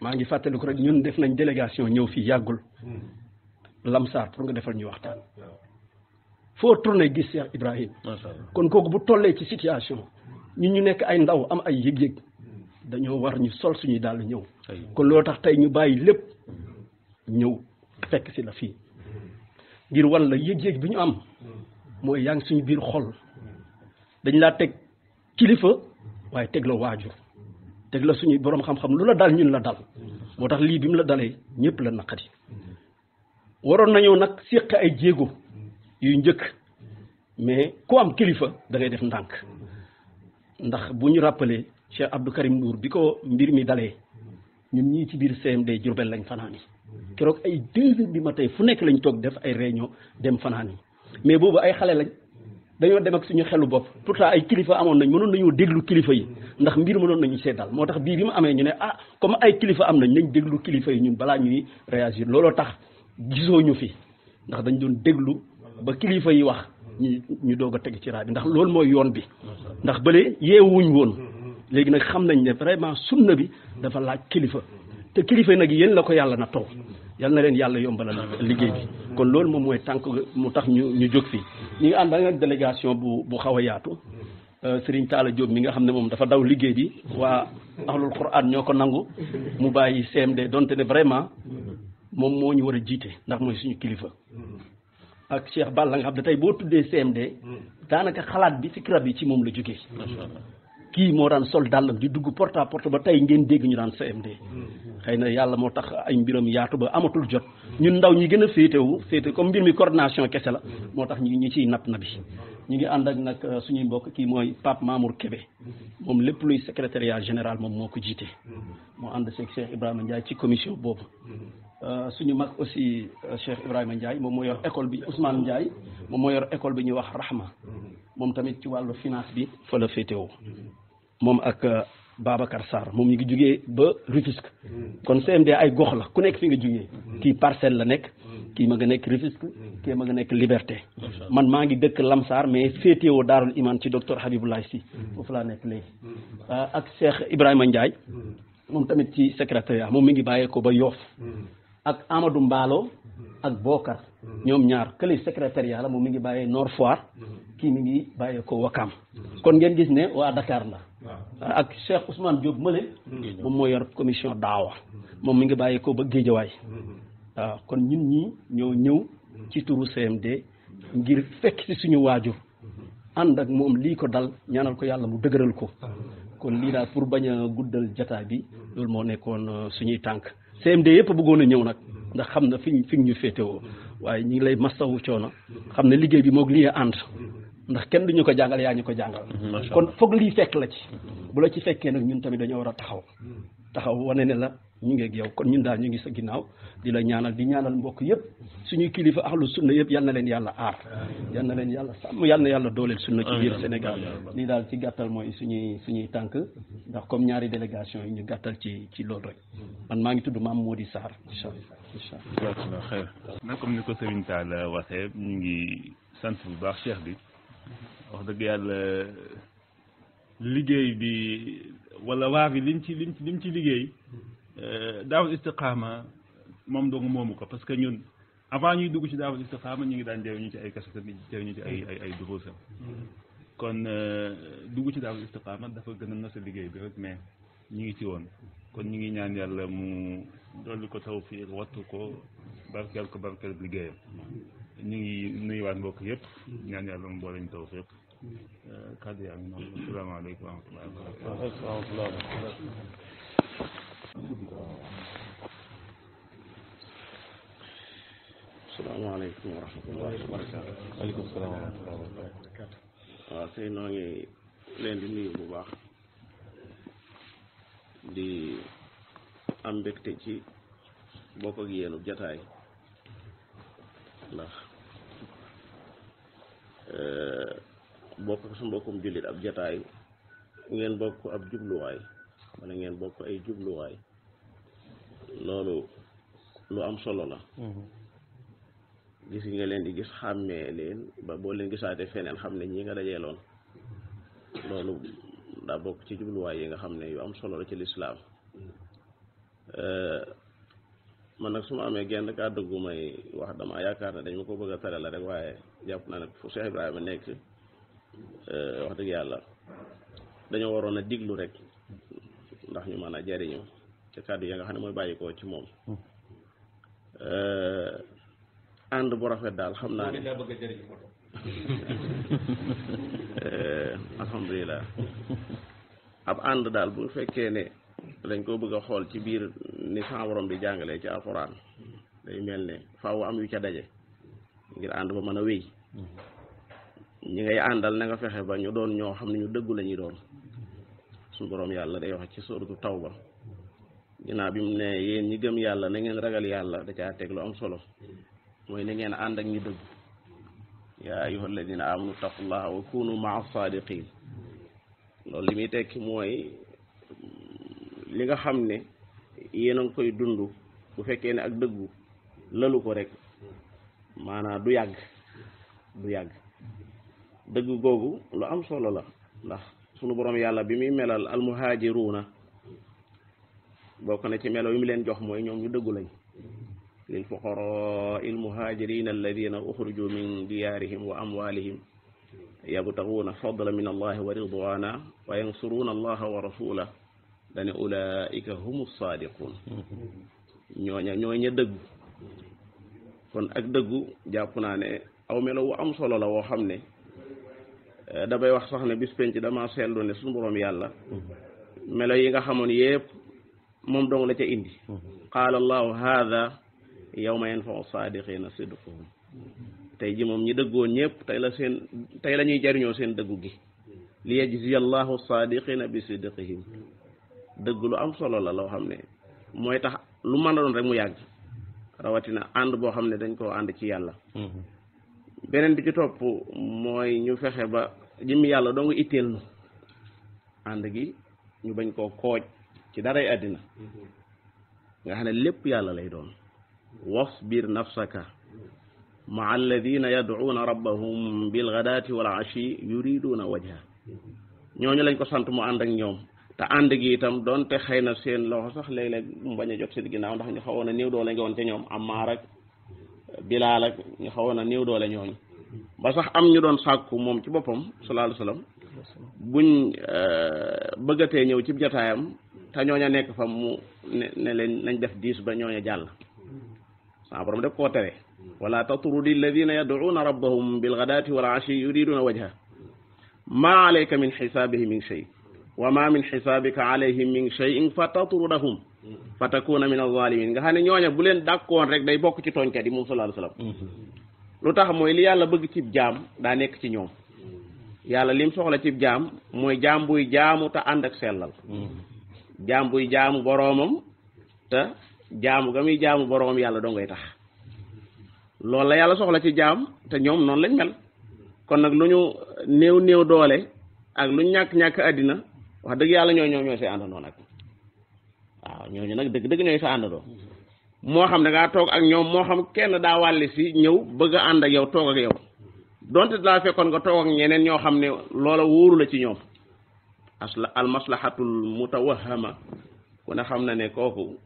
maa ngi fàttaliku rek ñun def nañ délégation ñëw fii yàggul Lamsar pour nga defal ñu waxtaan foo tourné gis Cheikh Ibrahim kon kooku bu tollee ci situation ñun ñu nekk ay ndaw am ay yëg-yëg dañoo war ñu sol suñuy dàll ñëw kon loo tax tey ñu bàyyi lépp ñëw fekk si la fii ngir wan la yëg-yëg bi ñu am mooy yaa ngi suñu biir xol dañ laa teg kilifa waaye teg la waajur teg la suñuy borom xam-xam lu la dal ñun la dal moo tax lii bi mu la dalee ñëpp la naqari waroon nañoo nag séq ay jéego yu njëkk mais ku am kilifa da ngay def ndànk ndax bu ñu rappelé Cheikh Abdou Karim Ndour bi ko mbir mi dalee ñun ñii ci biir CMD Diourbel lañ fanaani keroog ay 2 heures du matin fu nekk lañ toog def ay réunion dem fanaani mais boobu ay xale lañ dañoo dem ak suñu xelu bopp pourtant ay kilifa amoon nañ mënoon nañoo déglu kilifa yi ndax mbir mënoon nañu seetal moo tax bii bi mu amee ñu ne ah comme ay kilifa am nañ déglu kilifa yi ñun balaa ñuy réagir looloo tax gisoo ñu fi ndax dañ doon déglu ba kilifa yi wax ñu doog a teg ci raay bi ndax loolu mooy yoon bi ndax bële yeewuñ woon léegi nag xam nañ ne vraiment sunna bi dafa laaj kilifa te kilifa yi nag yéen la ko yàlla na taw yal na leen yàlla yombalal liggéey bi kon loolu moom mooy tànk mu tax ñu jóg fii ñi ngi ànd ak délégation bu xaw a yaatu Serigne Talla Diop mi nga xam ne moom dafa daw liggéey bi waa ahlul Quran ñoo ko nangu mu bàyyi CMD donte ne vraiment moom moo ñu war a jiite ndax mooy suñu kilifa ak Cheikh Balla nga xam ne tey boo tuddee CMD daanaka xalaat bi fikra bi ci moom la jógee kii moo daan sol dàllam di dugg porte à porte ba tey ngeen dégg ñu daan CMD xëy na yàlla moo tax ay mbiram yaatu ba amatul jot ñun ndaw ñi gën a féete comme mbir mi coordination kese la moo tax ñi ciy napp na bi ñu ngi ànd ak nag suñuy mbokk kii mooy Pape Mamour Kébé moom lépp luy secrétariat général moom moo ko jiite moo ànd seeg Cheikh Ibrahima Ndiaye ci commission boobu suñu mag aussi Cheikh Ibrahima Ndiaye moom moo yor école bi Ousmane Ndiaye moom moo yor école bi ñuy wax Rahma moom tamit ci wàllu finance bi fa la féetewoo moom ak Babacar Sarr moom ñu ngi jugee ba Rufisque kon CMD ay gox la ku nekk fi nga jugee kii Parcelles la nekk kii ma nga nekk Rufisque kii ma nga nekk Liberté man maa ngi dëkk Lamsar mais féetewoo Daarul Iman ci docteur Habiboulaye Sy foofu laa nekk léegi ak Cheikh Ibrahima Ndiaye moom tamit ci secrétariat moom mi ngi bàyyeekoo ba Yoff ak Amadou Mballo ak Bokar ñoom ñaar kële secrétariat la moom mi ngi bàyyee Nord Foire kii mi ngi bàyyeekoo Wakam kon ngeen gis ne waa Dakar la ak Cheikh Ousmane Diop Mële moom moo yor commission daawa moom mi ngi bàyyeekoo ba Géejawaay waaw kon ñun ñii ñoo ñëw ci turu CMD ngir fekk ci suñu waajur ànd ak moom lii ko dal ñaanal ko yàlla mu dëgëral ko kon lii daal pour bañ a guddal jataay bi loolu moo nekkoon suñuy tànk CMD yëpp bëggoon a ñëw nag ndax xam na fi ñu féetewoo waaye ñi ngi lay masawu coono xam ne liggéey bi moog lii ànd ndax kenn du ñu ko jàngal yaa ñu ko jàngal kon foog lii fekk la ci bu la ci fekkee nag ñun tamit dañoo war a taxaw wane ne la ñu ngi ak yow kon ñun daal ñu ngi sa ginnaaw di la ñaanal di ñaanal mbokk yëpp suñuy kilifa ahlu sunna yëpp yal na leen yàlla aar yal na leen yàlla sàmm yal na yàlla dooleel sunna ci biir Sénégal lii daal ci gàttal mooy suñuy tànk ndax comme ñaari délégation yi ñu gàttal ci loolu rek man maa ngi tudd Mame Mody Sarr incha allah xëy na comme ni ko Serigne Talla waxee ñu ngi sant bu baax cheikh bi wax dëgg yàlla liggéey bi wala waa bi lim ci liggéey daawul istiqaama moom dong moomu ko parce que ñun avant ñuy dugg ci daawul istiqaama ñu ngi daan deew ñu ci ay kasetam teew ñu ci ay duruusam kon dugg ci daawul istiqaama dafa gën a nos liggéey bi rek mais ñu ngi ci woon kon ñu ngi ñaan yàlla mu dolli ko tawfiq wattu ko barkeel liggéeyam ñu ngi nuyuwaat mbokk yëpp ñaan yàlla mu boole ñu tawfiq kàddu yaa ngi noonu asalaamaaleykum wa rahmatullahi asalaamaaleykum wa rahmatullahi wa barakaatu. waaleykum salaam wa rahmatullahi wa barakaatu. waaw tey noo ngi leen di nuyu bu baax di am mbégte ci bokk ak yéenu jataay ndax bokk ak su mbokkum jullit ab jataay ngeen bokk ab jubluwaay wala ngeen bokk ay jubluwaay loolu lu am solo la. gis nga leen di gis xàmmee leen ba boo leen gisaatee feneen xam ne ñi nga dajeeloon loolu daa bokk ci jubluwaay yi nga xam ne yu am solo la ci lislaam man nag su ma amee genn kàddu gu may wax dama yaakaar ne dañ ma ko bëgg a tere la rek waaye jàpp naa ne fu Cheikh Ibrahima nekk wax dëgg yàlla dañoo waroon a diglu rek ndax ñu mën a jariñu ci kàddu yi nga xam ne mooy bàyyi ko ci moom ànd bu rafet daal xam naa ne alhamdulilah ab ànd daal bu fekkee ne dañ ko bëgg a xool ci biir ni sa borom di jàngalee ci alxuraan day mel ne faaw am yu ca daje ngir ànd ba mën a wéy ñi ngay àndal na nga fexe ba ñu doon ñoo xam ne ñu dëggu la ñuy doon suñu borom yàlla day wax ci suratu Tawba ginnaaw bi mu ne yéen ñi gëm yàlla na ngeen ragal yàlla da caa teg lu am solo mooy na ngeen ànd ak ñu dëgg yaa ayyuha alladina amanu taqullaha wa kunu maa sadiqin loolu li muy tekki mooy li nga xam ne yéen a ngi koy dund bu fekkee ne ak dëggu lalu ko rek maanaam du yàgg dëgg googu lu am solo la ndax sunu borom yàlla bi muy melal almuhaajiruuna bokk na ci melo yi mu leen jox mooy ñoom ñu dëggu lañ lil fuqaraa il muhaajiriina alladina uxriju min diyaarihim wa amwaalihim yabtaguuna fadla min allahi wa ridwaana wa yansuruuna allaha wa rasulah dane ulaika humu saadiquun ñooy ña dëggu kon ak dëggu jàpp naa ne aw melo wu am solo la woo xam ne damay wax sax ne bis penc dama seetlu ne suñu borom yàlla melo yi nga xamoon yépp moom dong la ca indi qaala allahu haada yawma yanfau saadiqina sidquhum tey ji moom ñi dëggoon ñëpp tey la ñuy jariñoo seen dëggu gi li yajziya allahu saadiqina bi sidqihim dëgg lu am solo la loo xam ne mooy tax lu mën a doon rek mu yàgg rawatina ànd boo xam ne dañ koo ànd ci yàlla beneen bi ci topp mooy ñu fexe ba jëmmi yàlla doo nga itteel nu ànd gi ñu bañ koo kooj ci daray àddina nga xam ne lépp yàlla lay doon wasbir nafsaka maa alladina yad'uuna rabbahum bilghadaati wal ashi yuriduna wajha ñooñu lañ ko sant mu ànd ak ñoom te ànd gi itam doonte xëy na seen loxo sax léeg-léeg mu bañ a jot seen ginnaaw ndax ñu xawoon a néew doole nga woon ca ñoom Ammaar ak Bilaal ak ñu xawoon a néew doole ñooñu ba sax am ñu doon sàkku moom ci boppam sallallahu alayhi wasallam buñ bëggatee ñëw ci jotaayam te ñooña nekk fa mu ne leen nañ def diis ba ñooña jàll sa borom def koo tere wala tatrudi alladina yad'uuna rabbahum bilghadaati wal ashi yuriduna wajha ma alayka min xisaabihim min shay wa ma min xisaabika alayhim min shay'in fa tatrudahum fa takuna min az-zalimin nga xam ne ñooña bu leen dàkkoon rek day bokk ci tooñkat yi moom sallallahu alayhi wasallam lu tax mooy li yàlla bëgg cib jaam daa nekk ci ñoom yàlla lim soxla cib jaam mooy jaam buy jaamu te ànd ak sellal jaam buy jaamu boroomam te jaamu ga muy jaamu boroomam yàlla doo ngay tax loolu la yàlla soxla ci jaam te ñoom noonu lañ mel kon nag lu ñu néew doole ak lu ñu ñàkk àddina wax dëgg yàlla ñooy say àndandoo nag waaw ñooñu nag dëgg ñooy sa àndandoo moo xam da ngaa toog ak ñoom moo xam kenn daa wàlli si ñëw bëgg a ànd ak yow toog ak yow donte daa fekkoon nga toog ak ñeneen ñoo xam ne loola wóoru la ci ñoom al maslahatul mutawahhama ku ne xam na ne kooku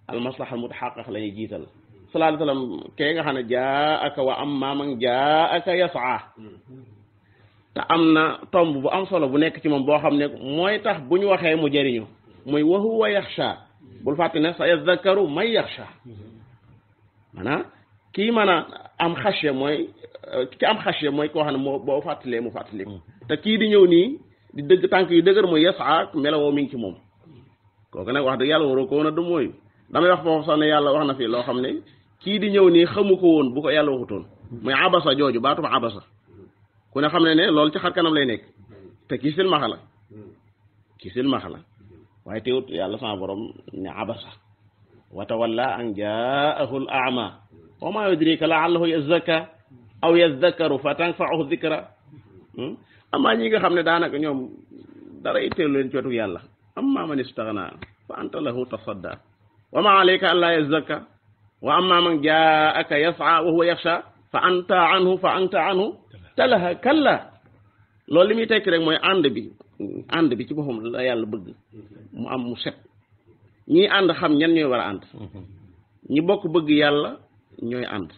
al maslahatul mutahaqqaq la ñuy jiital sallallahu alayhi wasallam kee nga xam ne jaa aka wa amma man jaa aka yasaa te am na tomb bu am solo bu nekk ci moom boo xam ne mooy tax bu ñu waxee mu jëriñu mooy wa huwa yaxsha bul fàtte ne sa yazakkaru man yaxsha maanaam kii mën a am xasya mooy ki am xasya mooy koo xam ne moo boo fàttalee mu fàttali te kii di ñëw nii di dëgg tànk yu dëgër mooy yasaa melawoo mi ngi ci moom kooku nag wax dëgg yàlla waroo ko woon a du mooy damay wax foofu sax ne yàlla wax na fi loo xam ne kii di ñëw nii xamu ko woon bu ko yàlla waxutoon muy abasa jooju baatu ma abasa ku ne xam ne loolu ci xar kanam lay nekk te kii silmaxa la waaye teewut yàlla sama borom ne abasa wa tawalla an jaahu al a'ma wa ma yudrika la'allahu yazakka aw yadhakkaru fa tanfa'uhu dhikra amaa ñi nga xam ne daanaka ñoom dara itteelu leen cootu yàlla amma man istaghna fa anta lahu tasadda wa ma alayka alla yazakka wa amma man jaa'aka yas'a wa huwa yakhsha fa anta anhu talaha kalla loolu li muy tekki rek mooy ànd bi ci boppam la yàlla bëgg mu am mu set ñii ànd xam ñan ñooy war a ànd ñi bokk bëgg yàlla ñooy ànd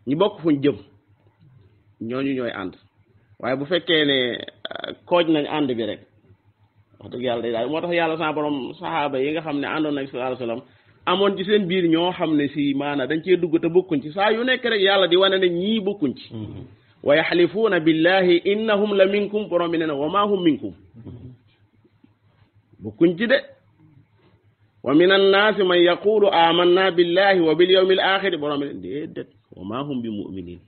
ñi bokk fuñ jëm ñooñu ñooy ànd waaye bu fekkee ne kooj nañ ànd bi rek wax dëgg yàlla day daal moo tax yàlla sa borom saxaaba yi nga xam ne àndoon nañ sallallahu alayhi wasallam amoon ci seen biir ñoo xam ne si maanaam dañ cee dugg te bokkuñ ci saa yu nekk rek yàlla di wane ne ñii bokkuñ ci wa yaxlifuuna billahi innahum la minkum borom bi ne na wa maa hum minkum bokkuñ ci de wa min annaasi man yaqulu amanna billahi wa bil yawmil axiri borom bi ne déedéet wa maa hum bi muminin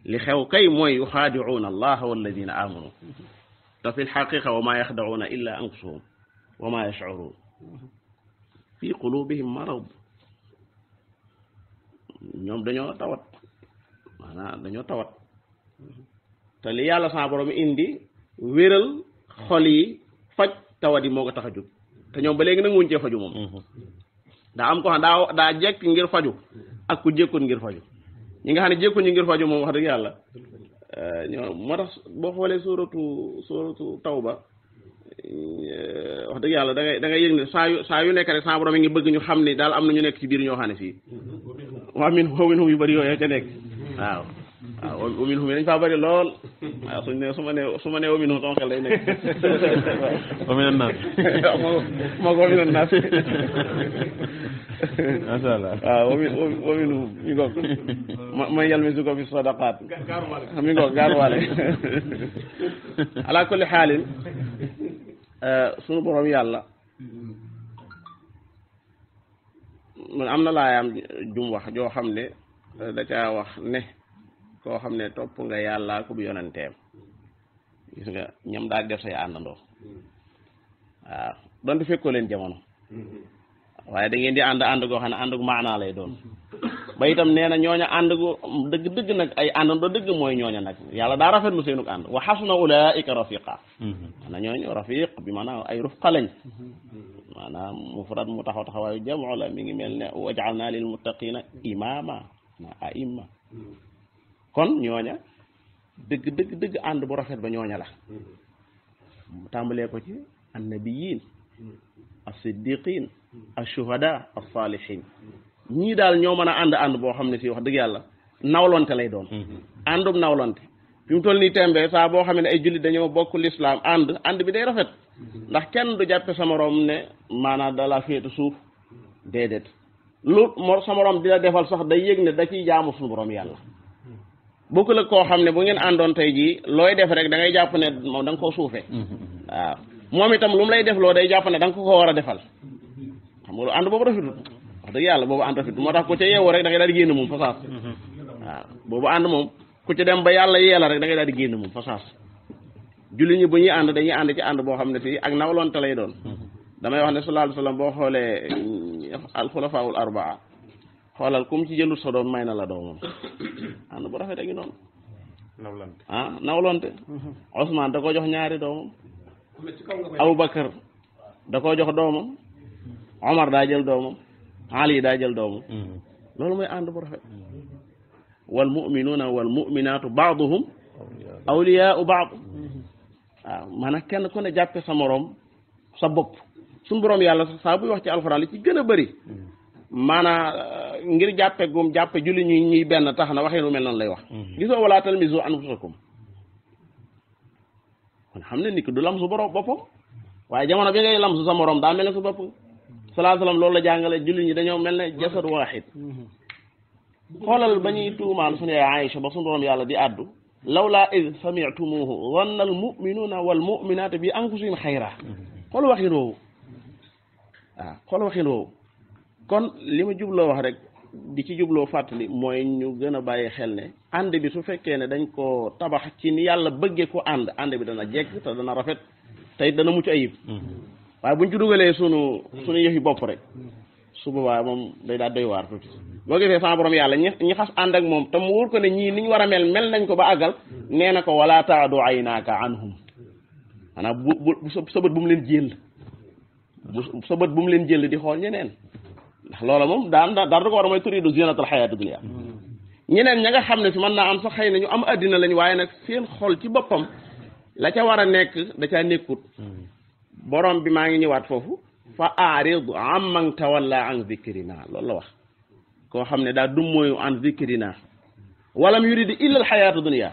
li xew kay mooy yuxaadicuuna allaha walladina amanu te fi lxaqiqa wa maa yaxdacuuna illa anfusahum wa maa yashcuruun fi qulubihim marad ñoom dañoo tawat maanaam dañoo tawat te li yàlla sa borom indi wéral xol yi faj tawat yi moo ko tax a jóg te ñoom ba léegi nag wuñ cee faju moom daa am ko xam daa jekk ngir faju ak ku jékkoon ngir faju ñi nga xam ne jékkoon ñi ngir faju moom wax dëgg yàlla ñoo moo tax boo xoolee suuratu tawba wax dëgg yàlla da ngay yëg ne saa yu nekk rek sa borom ngi bëgg ñu xam ne daal am na ñu nekk ci biir ñoo xam ne fii waa min yu bëri yooyu ca nekk waaw wa minhum dañ faa bëri lool waaw suñ ne su ma nee wa minhum sama xel day nekk wa minan naas moo ko wa minan naas masha Allah waaw wa minhum mi ngoog man yalmizuka fi sadaqaat mi ngoog gaaruwaale ala kulli xaalin sunu borom yàlla man am na laayaam jum wax joo xam ne da caa wax ne koo xam ne topp nga yàlla ku bu yonanteem gis nga ñam daal def say àndandoo waaw donte fekkoo leen jamono waaye da ngeen di ànd goo xam ne ànd gu maanaa lay doon ba itam nee na ñooña ànd gu dëgg nag ay àndandoo dëgg mooy ñooña nag yàlla daa rafetlu seenug ànd wa xasuna ulaika rafiqa maanaam ñooñu rafiq bi maanaam ay rufqa lañ maanaam mufrad mu taxawaayu jamu la mi ngi mel ne waj'alna lil muttaqina imama aimma kon ñooña dëgg ànd bu rafet ba ñooña la tàmbalee ko ci annabiyin as-siddiqin ash-shuhada as-salihin ñii daal ñoo mën a ànd boo xam ne si wax dëgg yàlla nawlonte lay doon àndum nawlonte fi mu toll nii tembe saa boo xam ne ay jullit dañoo bokk l'islam ànd bi day rafet ndax kenn du jàppe sa morom ne maanaam da la féetu suuf déedéet lu sa morom di la defal sax day yëg ne da ciy jaamu suñu borom yàlla bokku la koo xam ne bu ngeen àndoon tey jii looy def rek da ngay jàpp ne moom da nga koo suufee waaw moom itam lu mu lay def loo day jàpp ne da nga ko war a defal xam nga lu ànd boobu rafetul wax dëgg yàlla boobu ànd rafetul moo tax ku ca yeewoo rek da ngay daal di génn moom fa saas waaw boobu ànd moom ku ca dem ba yàlla yeela rek da ngay daal di génn moom fa saas julli ñi bu ñuy ànd dañuy ànd ci ànd boo xam ne fii ak nawlonte lay doon damay wax ne sallallahu alayhi wa sallam boo xoolee alxulafaul arbaa xoolal kum ci jëndul sa doom may na la doomam ànd bu rafet a ngi noonu nawlonte Ousmane da ko jox ñaari doomam Aboubacar da koo jox doomam Omar daa jël doomam Ali daa jël doomam loolu mooy ànd bu rafet wal muminuuna wal muminaatu baaduhum awliyaau baad waaw maanaam kenn ku ne jàppe sa moroom sa bopp suñu boroom yàlla saa buy wax ci alxuraan li ci gën a bëri maanaam ngir jàppe julli ñuy benn tax na waxee lu mel noonu lay wax gisoo wala talmizu anfusakum kon xam ne nit ki du lamsu borom boppam waaye jamono bi ngay lamsu sa morom daa mel ne sa bopp salaa salaam loolu la jàngale julli ñi dañoo mel ne jasad waaxid xoolal ba ñuy tuumaal suñu yaay Aïcha ba suñu borom yàlla di àddu lawlaa id sami'tumuuhu zanna al muminuuna wal muminaatu bi anfusihim xayra xool waxin woowu waaw xool waxin woowu kon li ma jubloo wax rek di ci jubloo fàttali mooy ñu gën a bàyyi xel ne ànd bi su fekkee ne dañ ko tabax ci ni yàlla bëggee ko ànd bi dana jekk te dana rafet te dana mucc ayib waaye buñ ci dugalee sunu yëfi bopp rek su boobaa moom day daal doy waar tuuti boo gisee sama borom yàlla ñi xas ànd ak moom te mu wóor ko ne ñii niñ war a mel nañ ko ba àggal nee na ko wala taadu aynaaka anhum maanaam bu sa bët bu mu leen jël sa bët bu mu leen jël di xool ñeneen ndax loola moom dara du ko war a mooy turidu zinatul xayaati dunya ñeneen ña nga xam ne si mën naa am sax xëy na ñu am addina lañ waaye nag seen xol ci boppam la ca war a nekk da caa nekkut borom bi maa ngi ñëwaat foofu fa aarid amman tawalla an zikrina loolu la wax koo xam ne daa dummóoyu an zikrina walam yuridi illa al xayaatu dunya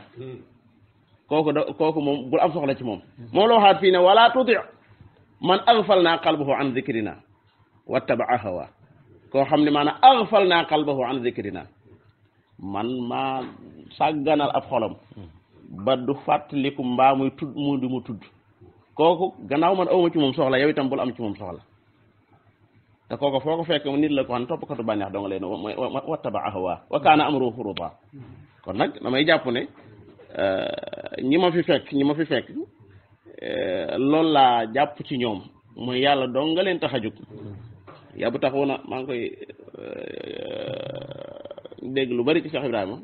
kooku moom bul am soxla ci moom la waxaat fii ne wala tuti man aghfalna qalbahu an zikrina wattabaa hawa koo xam ne maanaam aghfalna qalbahu an zikrina man maa sàgganal ab xolam ba du fàttaliku mbaa muy tudd mu tudd kooku gannaaw man awma ci moom soxla yow itam bul am ci moom soxla te kooku foo ko fekk nit la ko xam toppkatu bànneex doo nga leen mooy wattabaa hawa wa kaana amruhu furuta kon nag damay jàpp ne ñi ma fi fekk loolu laa jàpp ci ñoom mooy yàlla doo nga leen tax a jóg yaa bu taxawu na maa ngi koy dégg lu bari ci Cheikh Ibrahima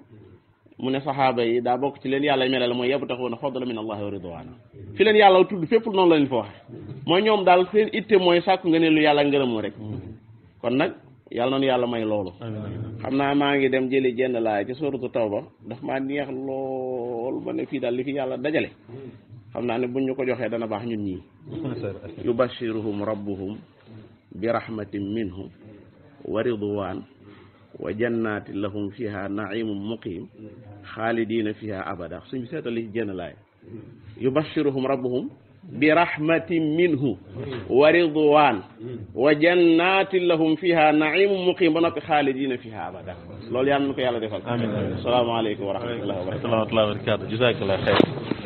mu ne saxaaba yi daa bokk ci leen yàlla melal mooy yabtaxuuna fadla min allahi wa ridwaana fi leen yàlla tudd fépp noonu la leen fa waxe mooy ñoom daal seen itte mooy sàkku nga ne lu yàlla ngërëm rek kon nag yàlla noonu yàlla may loolu xam naa maa ngi dem jëli jenn laay ci suuratu tawba daf maa neex lool ba ne fii daal li fi yàlla dajale xam naa ne buñ ñu ko joxee dana baax ñun ñii yubashiruhum rabbuhum bi rahmatin minhu wa ridwan wa jannatin lahum fiha naimun muqim xaalidina fiha abada suñ bi seetali ci jenn laay yubashiruhum rabbuhum bi rahmatin minhu wa ridwan wa jannatin lahum fiha naimun muqim ba noppi xaalidina fiha abada loolu yàlla na ko yàlla defal. amiin asalaamaaleykum wa rahmatullahi wa barakatuh. wa rahmatullahi wa barakatuh. jazakallah xayr.